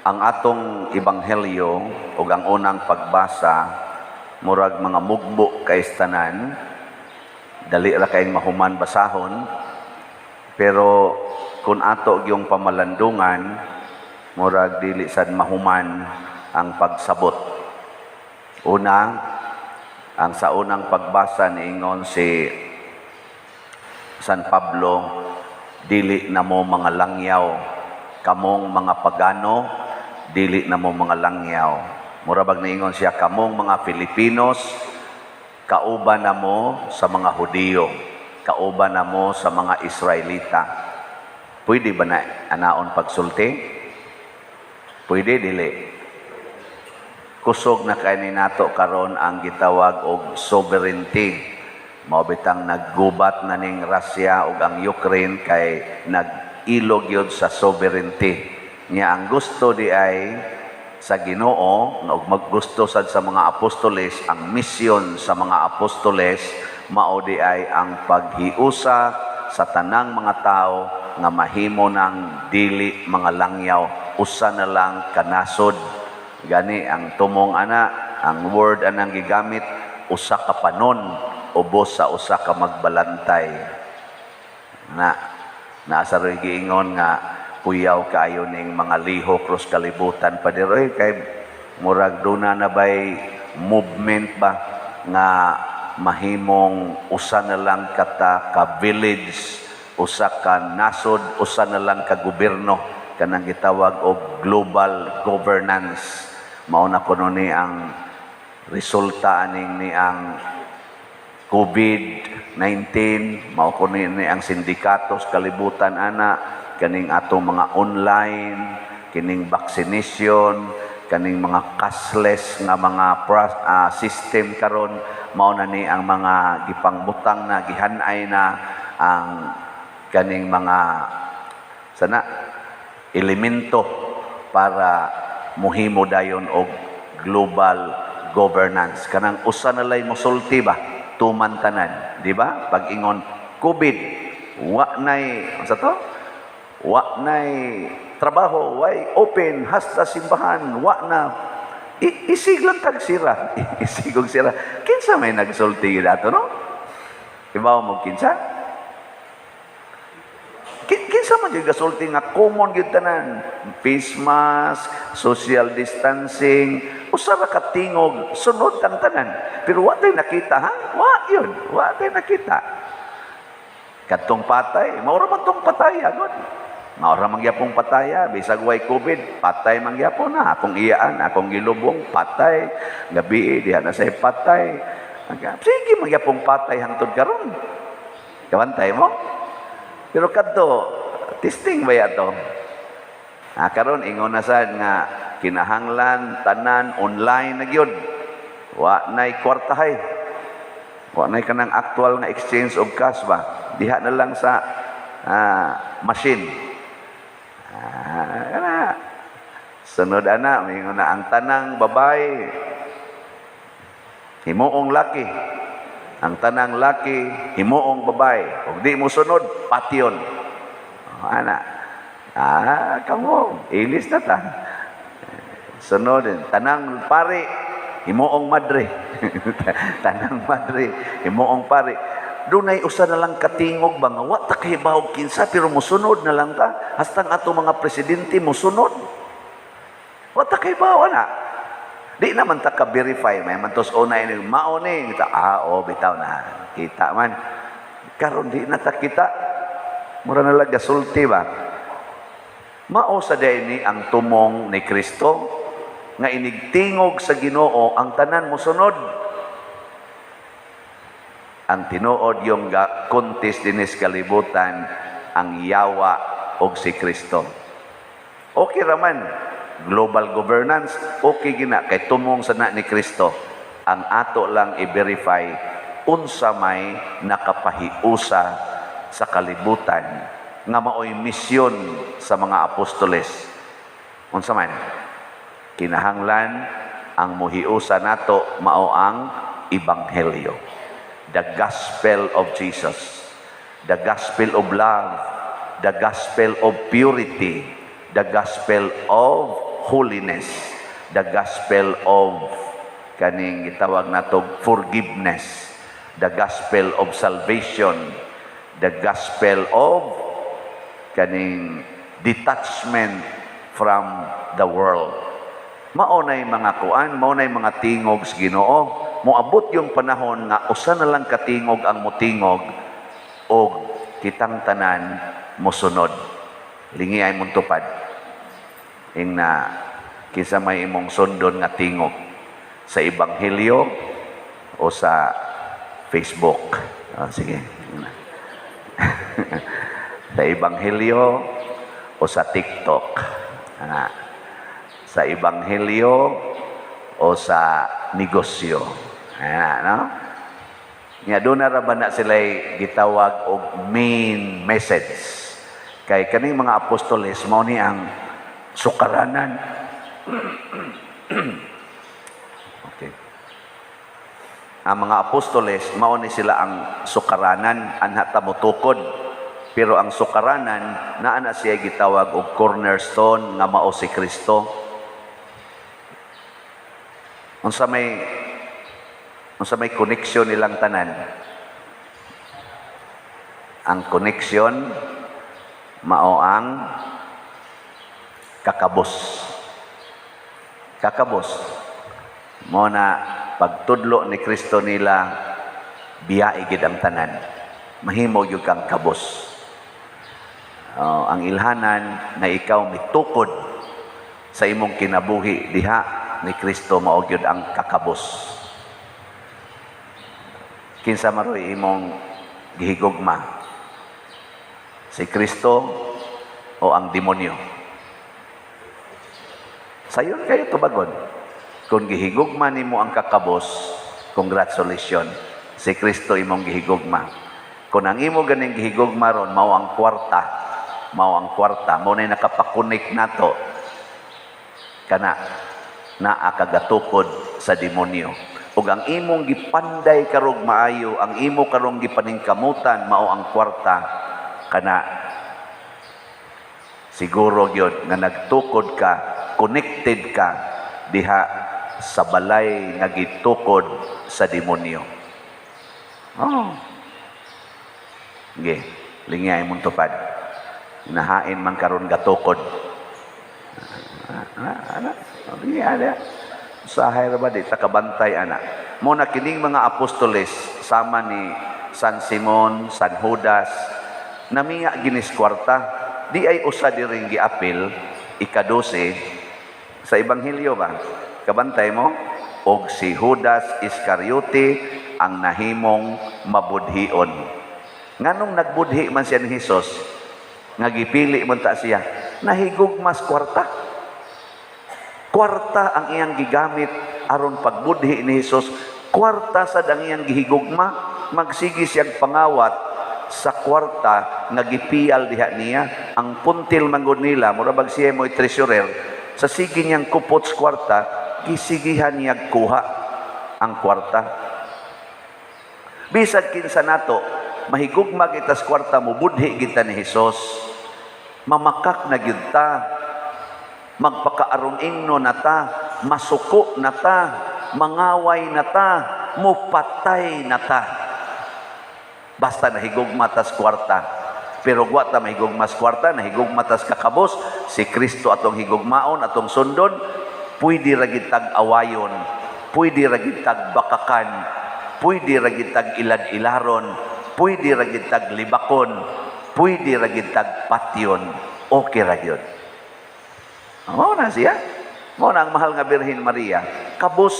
Ang atong ebanghelyo ug ang unang pagbasa, murag mga mugbo kay tanan, dali ra kayong mahuman basahon, pero kung ato yung pamalandungan, murag dili sad mahuman ang pagsabot. Una, ang sa unang pagbasa, niingon si San Pablo, "Dili na mo mga langyaw, kamong mga pagano, dili na mo mga langyaw." Mura bag niingon siya, kamong mga Filipinos, kauban na mo sa mga Hudiyo, kauban na mo sa mga Israelita. Pwede ba na anaon pagsulti? Pwede, dili? Kusog na kay nato karon ang gitawag og sovereignty. Mao bitang naggubat na ning Russia ug ang Ukraine kay nag-ilog yun sa sovereignty. Nya ang gusto di ay sa Ginoo ug maggusto sad sa mga apostoles, ang misyon sa mga apostoles mao di ay ang paghiusa sa tanang mga tao nga mahimo ng dili mga langyaw, usa na lang kanasod. Gani ang tumong ana, ang word anang gigamit, usa ka panon ubos sa usa ka magbalantay. Na nasa ro'y giingon nga puyaw kaayo ning mga lihok ros kalibutan pa diri kay murag duna na bay movement ba nga mahimong usa na lang kata ka village, usa ka nasod, usa na lang ka gobyerno, kanang gitawag og global governance. Mao na kuno ni ang resulta aning ni ang COVID-19, mao kuno ni ang sindikato sa kalibutan ana, kaning atong mga online, kining vaccination, kaning mga cashless nga mga system karon, mao na ni ang mga gipangbutang na gihanay na ang kaning mga sana elemento para muhimo dayon og global governance, kanang usa na lay mosulti ba, tuman tanan, di ba? Pag ingon COVID, wa nay unsa to, wa nay trabaho, way open hasta simbahan, wa na. Isig lang tag sira, isig og sira. Kinsa may nagsulti ato, no? Ibaw mo kinsa? Kinsa man yung gasulti nga common gyud tanan? Face mask, social distancing, usa ra ka tingog, sunod ang tanan. Pero wa tay nakita, ha? Wa yun, wa tay nakita. Kadtong patay, mao ra man tong patay agad. Mao ra man gyapong pataya, bisag way COVID, patay man gyapon na. Akong iyaan, akong gilubong, patay. Gabi, diha na say patay. Sige man gyapong patay hangtod karon. Kabantay mo? Pero kadto, testing ba yato? Ah, karon ingon na sad nga kinahanglan tanan online na gyud. Wa nay kwartahay. Wa nay kanang actual nga exchange of cash ba. Diha na lang sa machine. Ah, kana. Sunod ana, mingon na ang tanang babae himuong laki. Ang tanang laki himuong babae. Ug di mo sunod, patyon. Oh, ana. Ah, kamo, ilis na ta. Sunod, tanang pari himuong madre. Tanang madre himuong pari. Dunay usa na lang katingog ba nga wa ta kahibaw kinsa, pero mosunod na lang ta hasta ang ato mga presidente mosunod. Wa ta kahibaw ana. Di naman ta ka-verify, may man tos una ini mao ni kita, ah, oh, bitaw na kita man. Karon di na ta kita, mura na lang gasulti ba. Mao sa ni ang tumong ni Kristo nga inigtingog sa Ginoo, ang tanan mosunod. Ang tinuod yung contest dinis kalibutan, ang yawa og si Kristo. Okay raman global governance, okay gina kay tumong sa na ni Kristo. Ang ato lang i-verify, unsa may nakapahiusa sa kalibutan nga maoy misyon sa mga apostoles? Unsa man? Kinahanglan ang muhiusa nato mao ang ebanghelyo, the gospel of Jesus, the gospel of love, the gospel of purity, the gospel of holiness, the gospel of kaning gitawag nato forgiveness, the gospel of salvation, the gospel of kaning detachment from the world. Mao nay mga kuan, mao nay mga tingog sa Ginoo. Moabot yung panahon nga usa na lang katingog ang motingog og kitang tanan mosunod. Lingi ay mong tupad. Ing na kinsa may imong sundon nga tingog, sa ebanghelyo o sa Facebook? Ah, sige. Sa ebanghelyo o sa TikTok? Ah, sa ebanghelyo o sa negosyo? Ah, no? Nga doon na ra ba na sila gitawag og main message. Kay kaning mga apostoles, mao ni ang sukaranan. Okay. Ang mga apostoles, mao ni sila ang sukaranan, anha ta motukod. Pero ang sukaranan, naa na siya gitawag og cornerstone nga mao si Kristo. Unsa may connection nilang tanan? Ang connection mao ang kakabos. Kakabos. Mao na pagtudlo ni Kristo nila, biyae gid ang tanan. Mahimo gyud kang kabos. Oh, ang ilhanan na ikaw mitukod sa imong kinabuhi diha ni Kristo, mao gyud ang kakabos. Kinsa maroy imong gihigugma? Si Kristo o ang demonyo? Sayon kayo tubagon. Kung gihigugma nimo ang kakabos, congratulations. Si Kristo imong gihigugma. Kung ang imo ganing gihigugma ron mao ang kwarta, mao na nakapakunik nato, kana naa kagatukod sa demonyo. Ug ang imong gipanday karog maayo, ang imo karong gipaningkamutan mao ang kwarta, kana siguro gyud nga nagtukod ka, connected ka diha sa balay nga gitukod sa demonyo. Oh. Sige, lingay mong tupad. Nahain man karon gatukod. Ana, ana, lingay ana. Usahay ra ba di ta kabantay ana. Mao na kining mga apostoles sama ni San Simon, San Judas, namiya ginis kwarta. Di ay usa diring giapil, ikadose sa ebanghelyo ba? Kabantay mo? Og si Judas Iscariote ang nahimong mabudhion. Nganong nagbudhi man siya ni Jesus, nga gipili man ta siya, nahigugmas kwarta. Kwarta ang iyang gigamit aron pagbudhi ni Jesus. Kwarta sad ang iyang gihigugma, magsige siyang pangawat sa kwarta nga gipiyal diha niya. Ang puntil manggod nila, mura bag siya mo'y treasurer, sa sige niyang kupot sa kwarta, gisigihan niya kuha ang kwarta. Bisag kinsa nato, mahigugma kita sa kwarta, mubudhi kita ni Jesus. Mamakak na gyud ta. Magpakaaron ingno na ta, masuko na ta, mangaway na ta, mupatay na ta. Basta nahigugma tas kwarta. Pero wa ta mahigugma sa kwarta, nahigugma tas kakabos, si Kristo atong higugmaon, atong sundon, pwede ra gid tag awayon, pwede ra gid tag bakakan, pwede ra gid tag ilad-ilaron, pwede ra gid tag libakon, pwede ra gid tag patyon. Okay ra gyud. Mao na siya. Mao na ang mahal nga Birhen Maria. Kabos.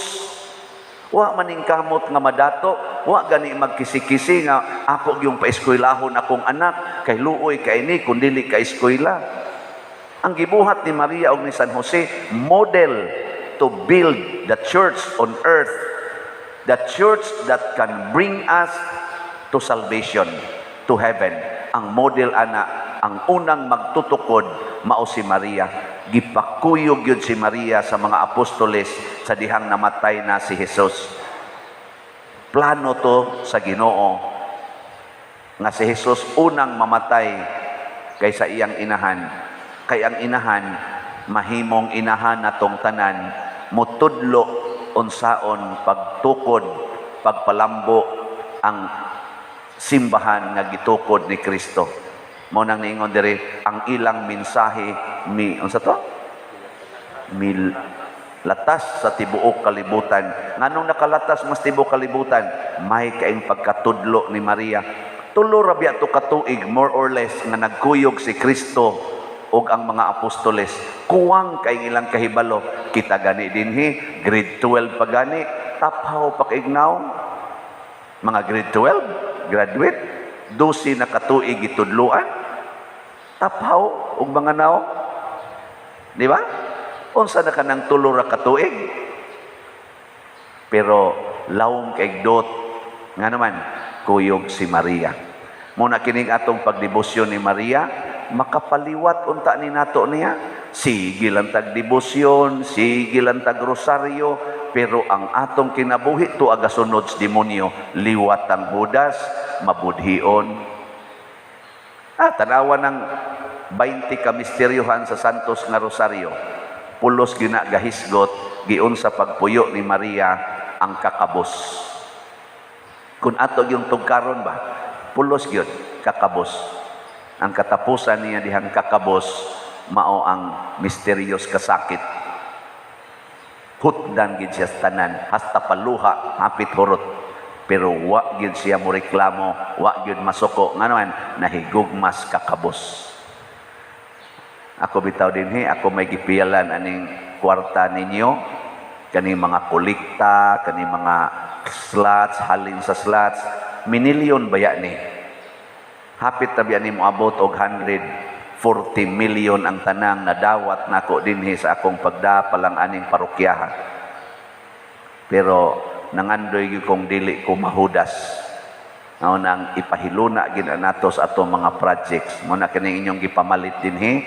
Wa maning kamot nga madato, wa gani magkisi-kisi nga ako yung paeskwelahon akong anak kay luoy kay ni kun dili ka eskwela. Ang gibuhat ni Maria og ni San Jose, model to build the church on earth. The church that can bring us to salvation, to heaven. Ang model ana, ang unang magtutukod mao si Maria. Gipakuyog yun si Maria sa mga apostoles sa dihang namatay na si Jesus. Plano to sa Ginoo nga si Jesus unang mamatay kaysa iyang inahan. Kay ang inahan mahimong inahan natong tanan, mutudlo unsaon pagtukod, pagpalambo ang simbahan nga gitukod ni Kristo. Mao nang niingon diri ang ilang mensahe mi unsa to? Mil latas sa tibuok kalibutan. Nganong nakalatas mas tibuok kalibutan? May kaing pagkatudlo ni Maria. 3 ra biya to katuig, more or less, nga nagkuyog si Kristo ug ang mga apostoles. Kuwang kay ilang kahibalo. Kita gani dinhi, grade 12 pa gani, taphaw pa kaignaw. Mga grade 12 graduate, 12 na katuig gitudloan. Taphaw og mga naong. Di ba? Unsa na kanang 3 ra katuig? Pero lawom kay dot nga naman kuyog si Maria. Muna kining atong pagdebosyon ni Maria, makapaliwat unta ni nato niya. Sige lang tag debosyon, sige lang tag rosaryo, pero ang atong kinabuhi to agasunod sa demonyo, liwat ang Judas, mabudhion. Ah, tanawa ng 20 ka misteryohan sa Santos nga Rosaryo. Pulos gina gahisgot, giun sa pagpuyo ni Maria ang kakabos. Kung ato yung tugkaron ba, pulos gyud kakabos. Ang katapusan niya dihang kakabos, mao ang misteryos kasakit. Hutdan gid siya sa tanan, hasta paluha, hapit hurot. Pero wa gid siya mo reklamo, wa gyud masuko. Ngano man, nahigugmas kakabos. Ako bitaw dinhi, ako may gipiyalan aning kwarta ninyo, kaning mga kolekta, kaning mga slots, halin sa slots, minilyon baya ni. Hapit na biya ni moabot og 140 million ang tanang nadawat nako dinhi sa akong pagda palang aning parokyaha. Pero nangandoy gyud kong dili ko mahudas. Mao nang ipahiluna gid nato sa atong mga projects. Mo na kini inyong gipamalit dinhi,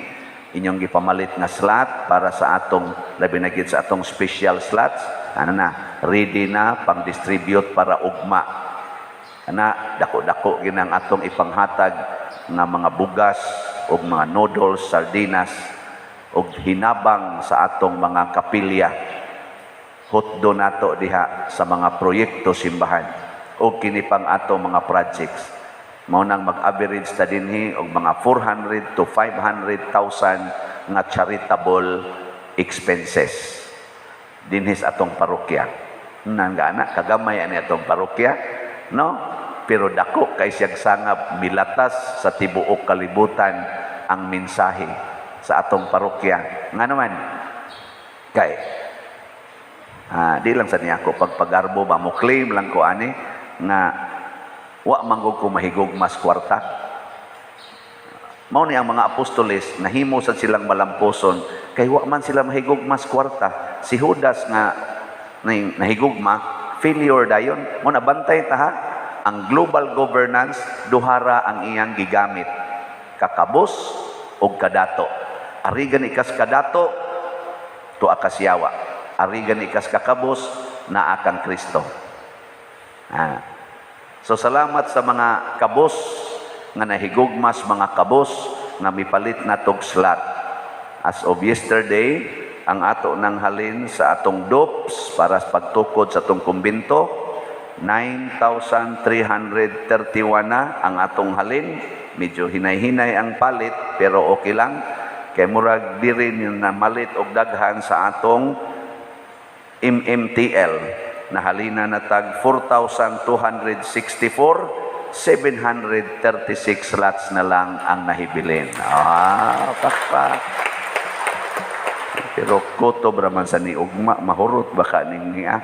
inyong gipamalit nga slot para sa atong labi na gid sa atong special slots. Ano na, ready na pang distribute para ugma. Ana dako-dako ginang atong ipanghatag nga mga bugas ug mga noodles, sardinas ug hinabang sa atong mga kapilya. Hutdo nato diha sa mga proyekto simbahan o kini pang atong mga projects. Mao nang mag-average ta dinhi og mga 400 to 500,000 nga charitable expenses dinhi sa atong parokya. Nangana kagamay ani atong parokya, no? Pero dako kay siyag sangab, milatas sa tibuok kalibutan ang mensahe sa atong parokya. Nga naman kay di lang sa niya ako pagpagarbo ba, mo claim lang ko ani nga wa manggug ko mahigugmas kwarta. Mao ni ang mga apostoles nahimo sad silang malamposon kay wa man sila mahigugmas kwarta. Si Judas nga nahigugma, failure dayon. Mo na bantay ta ha. Ang global governance, duhara ang iyang gigamit. Kakabos og kadato. Arigan ikas kadato, tuwa kas yawa. Arigan ikas kakabos, naa kang Kristo. Ah. So salamat sa mga kabos nga nahigugmas, mga kabos nga mipalit na tog slot. As of yesterday, ang ato nang halin sa atong DOPS para sa pagtukod sa atong kumbinto, 9,331 na ang atong halin. Medyo hinay-hinay ang palit pero okay lang. Kay murag diri na malit og daghan sa atong MMTL. Nahalina na tag 4,264, 736 slots na lang ang nahibilin. Ah, pakpak. Pero kutob raman sa ni ugma, mahurot baka ning niya.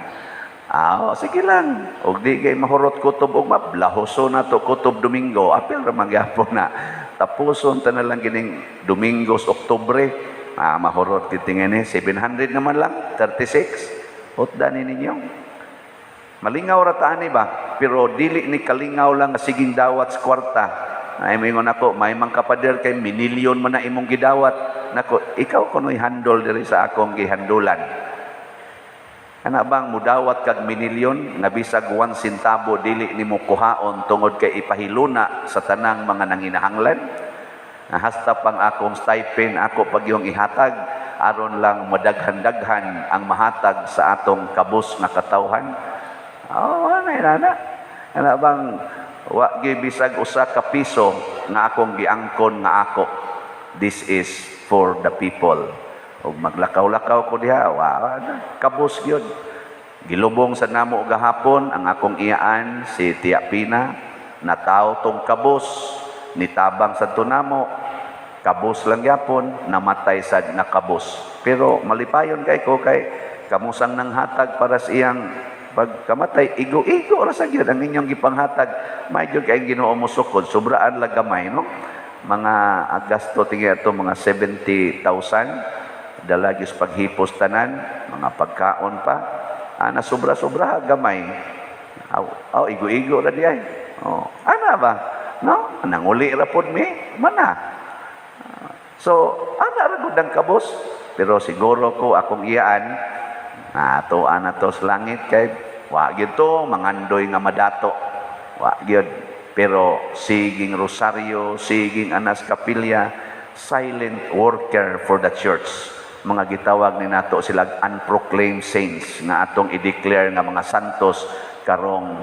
Ah, sige lang. Og di kay mahurot kutob ugma, blahoso na to kutob Domingo. Apil ra man gyapon na. Tapuson ta na lang kining Domingos, Oktubre. Ah, mahurot kitingin ni 700 naman lang, 36. Hutda ni ninyo. Malingaw ra ta ani ba? Pero dili ni kalingaw lang nga siging dawat sa kwarta. Ay moingon ako, may mang kapader kay minilyon man na imong gidawat. Nako, ikaw kuno'y handol diri sa akong gihandulan. Ana bang mudawat kag minilyon nga bisag 1 centavo dili nimo kuhaon tungod kay ipahiluna sa tanang mga nanginahanglan? Hasta pang akong stipend ako pag yung ihatag, Aron lang madaghan-daghan ang mahatag sa atong kabus nga katawhan. Oh, ano na? Ana bang wa gyud bisag usa ka piso nga akong giangkon nga ako. This is for the people. Ug maglakaw-lakaw ko diha, wa kabus gyud. Gilubong sa namo gahapon ang akong iyaan, si Tia Pina, nataw tong kabus, nitabang sa namo, kabus lang gyapon, namatay sad nga kabus. Pero malipayon kay ko kay kamusang nang hatag para sa iyang pagkamatay, igo-igo ra sa gyud ang inyong gipanghatag. May gyud kay Ginoo mosukod, sobraan lang gamay, no? Mga gasto tingi ato mga 70,000 dala gyud sa paghipos tanan, mga pagkaon pa. Ah, na sobra-sobra gamay. Aw, aw, igo-igo ra di ay. Oh, ana ba? No? Nanguli ra pod mi, mana. So, ana ra gud ang kabus. Pero siguro ko akong iyaan na ato ana to sa langit kay wa gyud to mangandoy nga madato. Wa gyud. Pero siging rosaryo, siging anas kapilya, silent worker for the church. Mga gitawag ni nato sila unproclaimed saints nga atong i-declare nga mga santos karong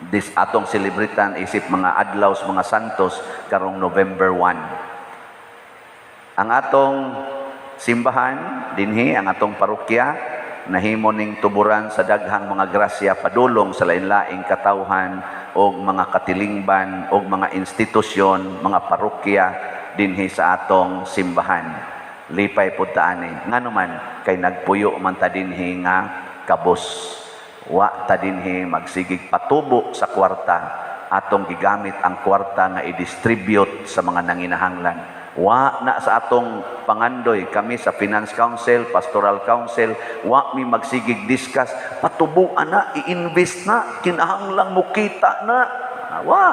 this atong selebritan isip mga adlaw sa mga santos karong November 1. Ang atong simbahan dinhi, ang atong parokya, nahimo ning tuburan sa daghang mga grasya padulong sa lain-laing katawhan og mga katilingban og mga institusyon, mga parokya dinhi sa atong simbahan. Lipay pud ta ani. Ngano man kay nagpuyo man ta dinhi nga kabus. Wa ta dinhi magsigig patubo sa kwarta. Atong gigamit ang kwarta nga i-distribute sa mga nanginahanglan. Wa na sa atong pangandoy kami sa Finance Council, Pastoral Council, wa mi magsigig discuss patubuan na, i-invest na, kinahanglang mo kita na. Ah, wa.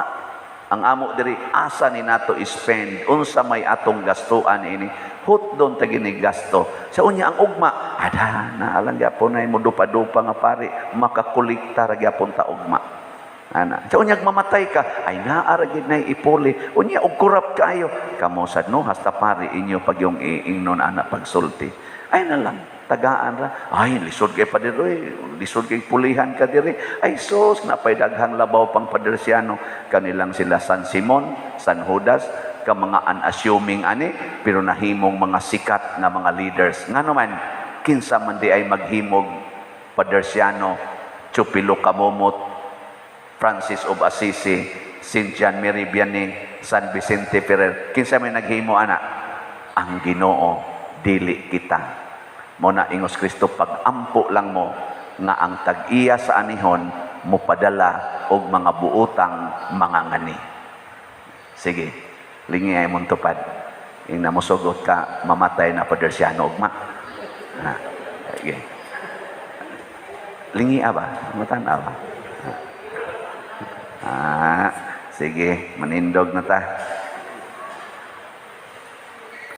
Ang amo diri, asa ni nato i-spend, unsa may atong gastuan ini, hutdon ta gini gasto. Sa unya ang ugma, ada na alang gyapon ay mo dupa-dupa nga pari, makakolekta ra gyapon ta ugma. Ana. Sa unyag mamatay ka, ay naa ra gyud nay ipuli. Unya og kurap kayo. Kamo sad, no, hasta pari inyo pag yung iingnon ana pagsulti. Ay na lang, tagaan ra. Ay, lisod kay pader oy, lisod kay pulihan ka diri. Ay sus, napay daghang labaw pang padersiano kanilang sila San Simon, San Judas, ka mga unassuming ani, pero nahimong mga sikat nga mga leaders. Ngano man, kinsa man di ay maghimog padersiano, Chupilo Kamumot, Francis of Assisi, Saint John Mary Vianney, San Vicente Ferrer. Kinsa may naghimo ana? Ang Ginoo, dili kita. Mo na ingos Kristo, pag-ampo lang mo nga ang tag-iya sa anihon mopadala og mga buotang mga ngani. Sige, lingi ay mong tupad. Ing namusugot ka, mamatay na padersiano ugma. Ha, sige. Lingi ba? Matan ba? Ah, sige, manindog na ta.